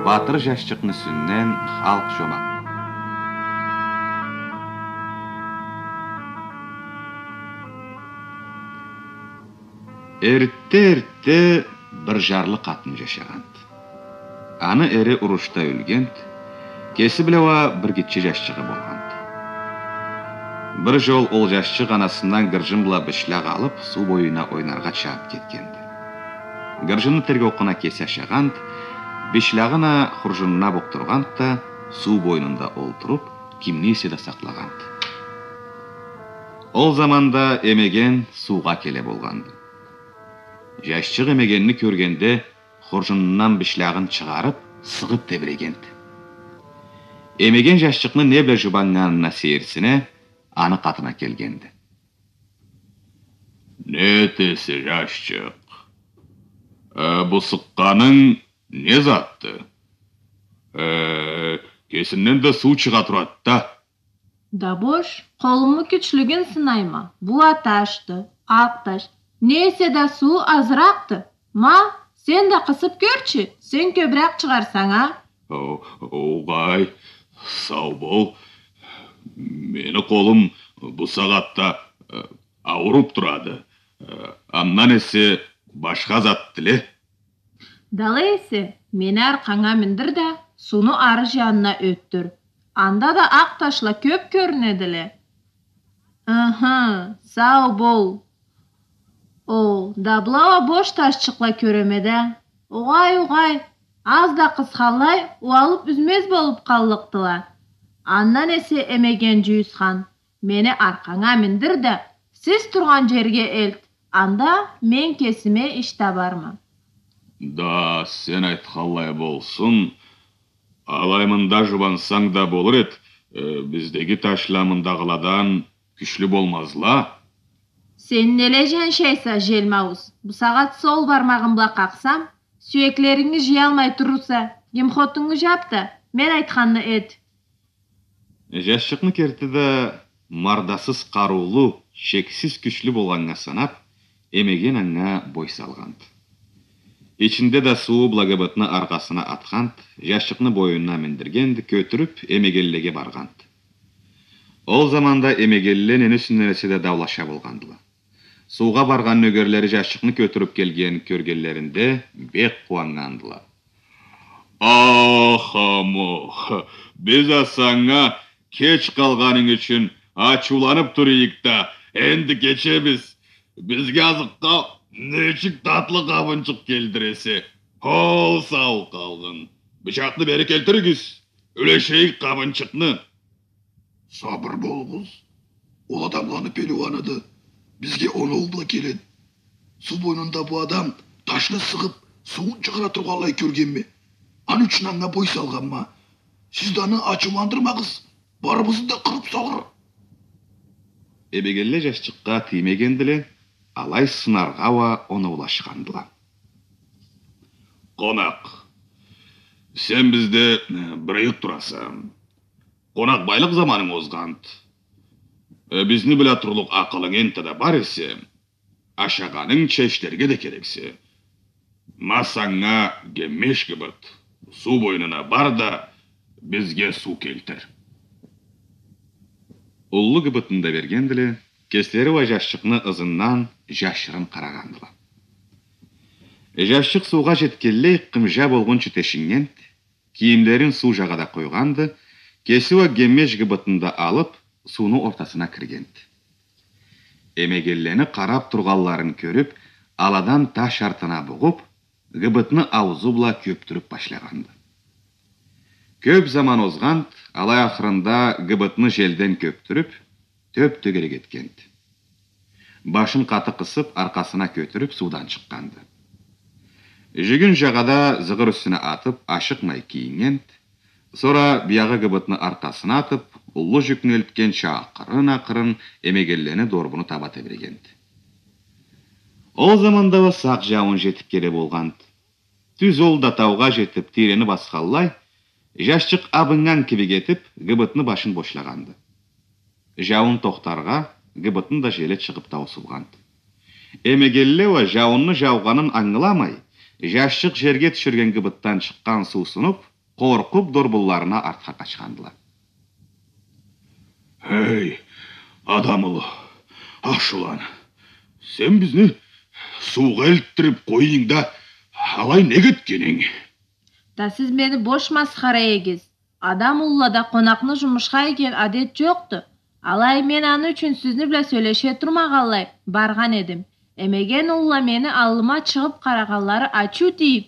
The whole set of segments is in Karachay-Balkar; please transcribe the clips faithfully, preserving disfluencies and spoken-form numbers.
Батыр жашчыкъны юсюнден халкъ жомакълыкъ. Эртте-эртте бир жарлы къатын жашагъанды. Аны эри урушда ёлгенди, кеси бла уа бир гитче жашчыгъы болгъанды. Бир жол ол жашчыкъ анасындан гыржын бла бишлакъ алып, суу боюна ойнаргъа чабып кетгенди. Гыржынны терк окъуна кеси ашагъанды, бишлакъны а хуржунуна букъдургъанды да, суу боюнунда олтуруп, кимни эсе да сакълагъанды. Ол заманда эмеген суугъа келе болгъанды. Жашчыкъ эмегенни кёргенде, хуржунундан бишлакъын чыгъарып, сыгъып тебирегенди. Эмеген жашчыкъны не бла жубаннганына сейирсине, аны къатына келгенди. Не этесе, жашчыкъ? Э, бу сыкъгъанынг не затды? Э, кесинден да суу чыгъа турады да. Да бош, къолуму кючлюгюн сынайма. Бу а ташды, акъ таш. Не эсе да сууу азыракъды. Ма, сен да къысып кёрчю, сен кёбюрек чыгъарсанг а. О, огъай, сау бол. Мени къолум бу сагъатда, э, ауруп турады. Э, андан эсе башха зат тиле. Да алай эсе, мени аркъанга миндир да, сууну ары жанына ётдюр. Анда да акъ ташла кёп кёрюнедиле. Ыхы, сау бол. О, да была уа бош ташчыкъла кёреме да. Огъай, огъай, аз да къысханлай, уалып юзмез болуп къаллыкъдыла. Андан эсе, эмеген жюйюсхан, мени аркъанга миндир да, сиз тургъан жерге элт, анда мен кесиме иш табарма. Да, сен айтханлай болсун. Алай мында жубансанг да болур эд, э, биздеги ташла мындагъыладан кючлю болмазла. Сен неле жаншайса, желмауз? Бу сагъат сол бармагъым бла къакъсам, сюеклеринги жыялмай турурса, гемхотунгу жап да, мен айтханны эт. Жашчыкъны керти да мардасыз къарыулу, чексиз кючлю болгъаннга санап, эмеген анга бой салгъанды. Ичинде да сууу бла гыбытны аркъасына атханды, жашчыкъны боюнуна миндиргенди, кётюрюп, эмегенлеге баргъанды. Ол заманда эмегенле нени юсюнден эсе да даулаша болгъандыла. Суугъа баргъан нёгерлери жашчыкъны кётюрюп келгенин кёргенлеринде бек къууаннгандыла. Ах, амох, биз а санга кеч къалгъанынг ючюн ачыуланып тура эдик да, энди кечебиз. Бизге азыкъгъа нечик татлы къабынчыкъ келтиресе. Хоу, сау къалгъын. Бычакъны бери келтиригиз, юлешейик къабынчыкъны. Сабыр болугъуз. Ол адамланы пелиуаныды. Бизге оноу бла келеди. Суу бойнунда бу адам ташны сыгъып, сууун чыгъара тургъанлай кёргенме. Аны ючюн анга бой салгъанма. Сиз да аны ачыуландырмагъыз. Барыбызны да къырып салыр. Эмегенле жашчыкъгъа тиймегендиле, алай сынаргъа уа оноулашхандыла. Къонакъ, сен бизде, э, бир ыйыкъ тураса. Къонакъбайлыкъ заманынг озгъанды. Э, бизни бла турлукъ акъылынг энтта да бар эсе, ашагъанынгча ишлерге да керексе. Ма санга геммеш гыбыт, суу бойнуна бар да, бизге суу келтир. Уллу гыбытны да бергендиле, кеслери уа жашчыкъны ызындан жашырын къарагъандыла. Жашчыкъ суугъа жетгенлей, къымжа болгъунчу тешиннгенди, кийимлерин суу жагъада къойгъанды, кеси уа геммеш гыбытны да алып, сууну ортасына киргенди. Эмегенлени къарап тургъанларын кёрюп, аладан таш артына бугъуп, гыбытны ауузу бла кёпдюрюп башлагъанды. Кёп заман озгъанды, алай ахырында гыбытны желден кёпдюрюп, тёп-тёгерек этгенди. Башын къаты къысып, аркъасына кётюрюп, суудан чыкъгъанды. Жюгюн жагъада зыгъыр юсюне атып, ашыкъмай кийиннгенди. Сора биягъы гыбытны аркъасына атып, уллу жюкню элтгенча акъырын-акъырын эмегенлени дорбуну таба тебирегенди. Ол заманда уа сакъ жауун жетип келе болгъанды. Тюз ол да таугъа жетип, тийрени басханлай, жашчыкъ абыннган кибик этип, гыбытны башын бошлагъанды. Жауун тохтаргъа, гыбытны да желе чыгъып таусулгъанды. Эмегенле уа жауунну жаугъанын ангыламай, жашчыкъ жерге тюшюрген гыбытдан чыкъгъан суу сунуп, къоркъуп, дорбунларына артха къачхандыла. Эй, адам улу, ашулан, сен бизни суугъа элтдирип къоюнг да, алай нек этгенинг? Да сиз мени бош масхара эдигиз. Адам улулада къонакъны жумушха ийген адет жокъду. Алай мен аны ючюн сизни бла сёлеше турмагъанлай баргъан эдим. Эмеген улула мени аллыма чыгъып къарагъанлары ачыу тийип,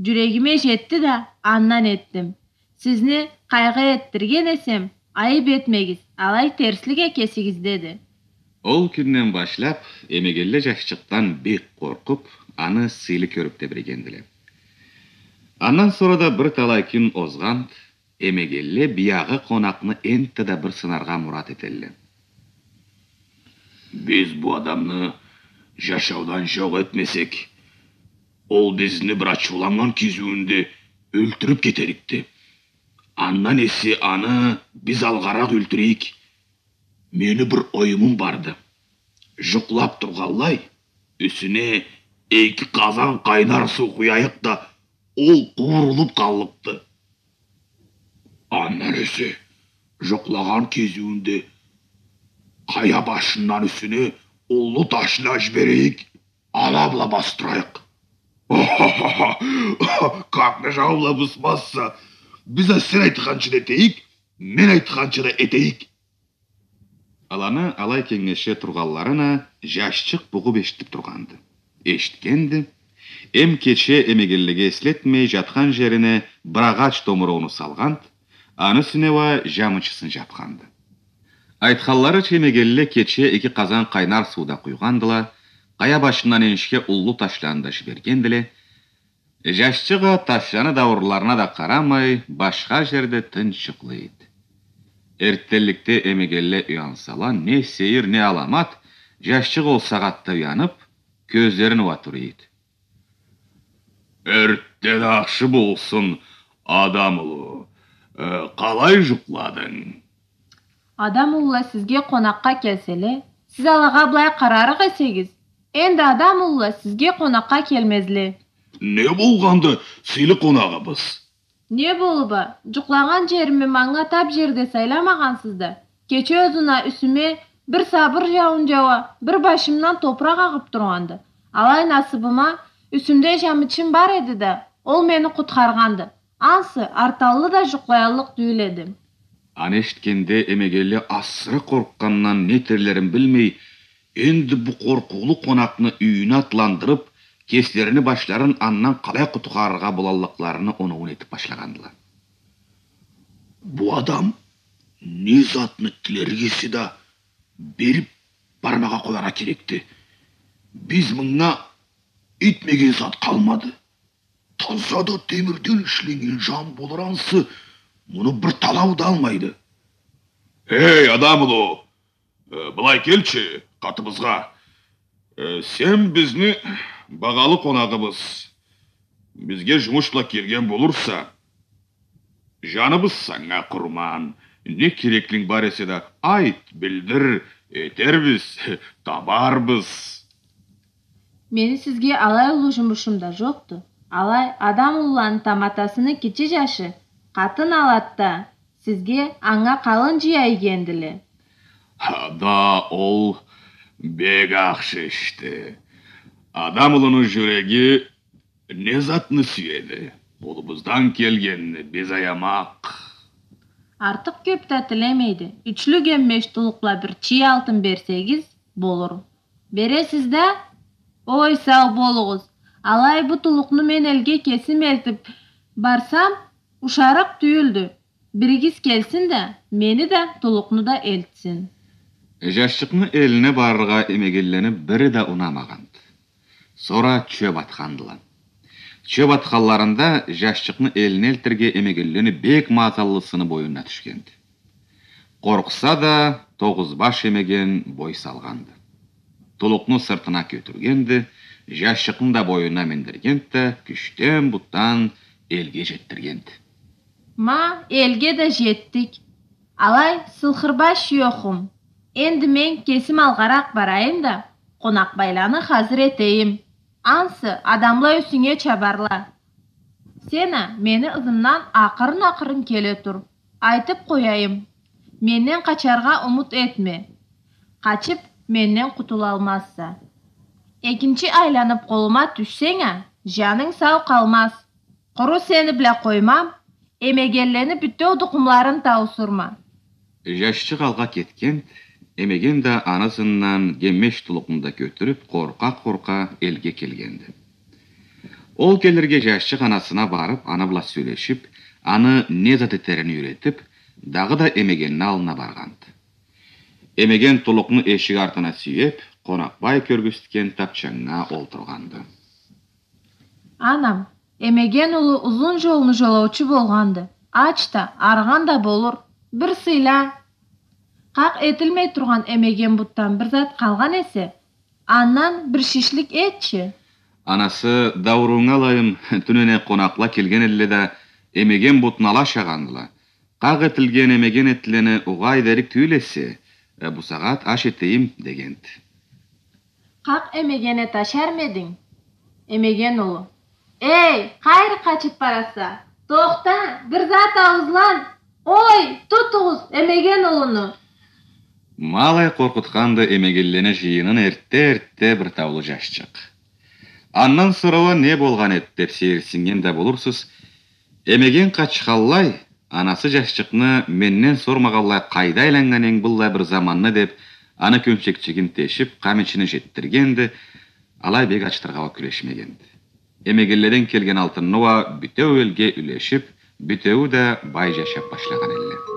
жюрегиме жетди да, андан этдим. Сизни къайгъы этдирген эсем, айып этмегиз, алай терслик а кесигиздеди. Ол кюнден башлап, эмегенле жашчыкъдан бек къоркъуп, аны сыйлы кёрюп тебирегендиле. Андан сора да бир талай кюн озгъанд, эмегенле биягъы къонакъны энтта да бир сынаргъа мурат этелле. Биз бу адамны жашаудан жокъ этмесек, ол бизни бир ачыуланнган кезиуюнде ёлтюрюп кетерикди. Андан эсе аны биз алгъаракъ ёлтюрейик. Мени бир оюмум барды. Жукълап тургъанлай, юсюне эки къазан къайнар суу къуяйыкъ да, ол къуурулуп къаллыкъды. Андан эсе, жукълагъан кезиуюнде къая башындан юсюне уллу ташны жиберейик, ала бла басдырайыкъ. Къатны жау бла бусмазса, биз а сен айтханча да этейик, мен айтханча да этейик. Аланы алай кенгеше тургъанларын а жашчыкъ бугъуп эшитип тургъанды. Эшитгенди. Эм кече эмегенлеге эслетмей, жатхан жерине бир агъач томуроуну салгъанд, аны юсюне уа жамычысын жапханды. Айтханларыча, эмегенле кече эки къазан къайнар суу да къуйгъандыла, къая башындан энишге уллу ташланы да жибергендиле. Жашчыкъ а ташланы даурларына да къарамай, башха жерде тынч жукълай эди. Эрттенликде эмегенле уянсала, не сейир, не аламат, жашчыкъ ол сагъатда уянып, кёзлерин уа тура эди. Эртден ахшы болсун, адам улу. Э, къалай жукъладынг? Адам улула сизге къонакъгъа келселе, сиз алагъа былай къарарыкъ эсегиз, энди адам улула сизге къонакъгъа келмезле. Не болгъанды, сыйлы къонагъыбыз? Не болуп а? Жукълагъан жерими манга тап жерде сайламагъансыз да. Кече узуна юсюме бир сабыр жауун жауа, бир башымдан топуракъ агъып тургъанды. Алай насыбыма, юсюмде жамычым бар эди да, ол мени къутхаргъанды. Ансы арталлы да жукълаяллыкъ тюйюл эди. Аны эшитгенде, эмегенле асыры къоркъгъандан не этерлерин билмей, энди бу къоркъуулу къонакъны юйюне атландырып, кеслерини башларын андан къалай къутхарыргъа болаллыкъларыны оноуун этип башлагъандыла. Бу адам не затны тилерге эсе да, берип бармагъа къояргъа керекди. Биз мынга этмеген зат къалмады. Таза да темирден ишленнген жан болур ансы, муну бир талау да алмайды. Эй, адам улу, э, былай келчи, къатыбызгъа. Э, сен бизни багъалы къонагъыбыз. Бизге жумуш бла келген болурса, жаныбыз санга къурман. Не кереклинг бар эсе да, айт, билдир, этербиз, табарбыз. Мени сизге алай уллу жумушум да жокъду. Алай, адам улуланы таматасыны кичи жашы къатын алады да, сизге анга къалын жыя ийгендиле. Да, ол бек ахшы ишди. Адам улуну жюреги не затны сюеди? Къолубуздан келгенни биз аямакъ. Артыкъ кёп да тилемейди. Ючлю геммеш тулукъ бла бир чий алтын берсегиз, болур. Бересиз да? Ой, сау болугъуз. Алай бу тулукъну мен элге кесим элтип барсам, ушарыкъ тюйюлдю. Биригиз келсин да, мени да, тулукъну да элтсин. Жашчыкъны элине барыргъа эмегенлени бири да унамагъанды. Сора чёп атхандыла. Чёп атханларында жашчыкъны элине элтирге эмегенлени бек мазаллысыны боюнуна тюшгенди. Къоркъса да, тогъуз баш эмеген бой салгъанды. Тулукъну сыртына кётюргенди, жашчыкъны да боюнуна миндиргенди да, кючден-бутдан элге жетдиргенди. Ма, элге да жетдик. Алай, сылхырбаш ёхум. Энди мен кесим алгъаракъ барайым да, къонакъбайланы хазыр этейим. Ансы адамла юсюнге чабарла. Сен а мени ызымдан акъырын-акъырын келе тур. Айтып къояйым, менден къачаргъа умут этме. Къачып, менден къутулалмазса. Экинчи айланып къолума тюшсенг а, жанынг сау къалмаз. Къуру сени бла къоймам, эмегенлени бютеу тукъумларын тауусурма. Жашчыкъ алгъа кетгенди, эмеген да аны ызындан гемеш тулукъну да кётюрюп, къоркъа-къоркъа элге келгенди. Ол келирге жашчыкъ анасына барып, аны бла сёлешип, аны не зат этерин юйретип, дагъыда эмегенни аллына баргъанды. Эмеген тулукъну эшик артына сюеп, Къонакъбай кёргюзтген тапчаннга олтургъанды. Анам, эмеген улу узун жолну жолоучу болгъанды. Ач да, арыгъан да болур. Бир сыйла. Къакъ этилмей тургъан эмеген бутдан бир зат къалгъан эсе, андан бир шишлик этчи. Анасы, дауруунгу алайым, тюнене къонакъла келген элле да, эмеген бутну ала ашагъандыла. Къакъ этилген эмеген этлени угъай дерик тюйюл эсе, э, бусагъат аш этейим, дегенди. Къакъ эмеген эт ашармы эдинг? Эмеген улу. Эй, къайры къачып бараса? Тохта, бир зат ауузлан! Ой, тутугъуз эмеген улуну! Ма алай къоркъутханды эмегенлени жыйынын эртте-эртте бир таулу жашчыкъ. Андан сора уа не болгъан эди деп сейирсиннген да болурсуз. Эмеген къачханлай, анасы жашчыкъны менден сормагъанлай къайда айланнган эдинг быллай бир заманны деп, аны кёнчекчигин тешип, къам ичине жетдиргенди, алай бек ачытыргъа уа кюрешмегенди. Эмегенледен келген алтынны уа бютеу элге юлешип, бютеую да бай жашап башлагъан элле.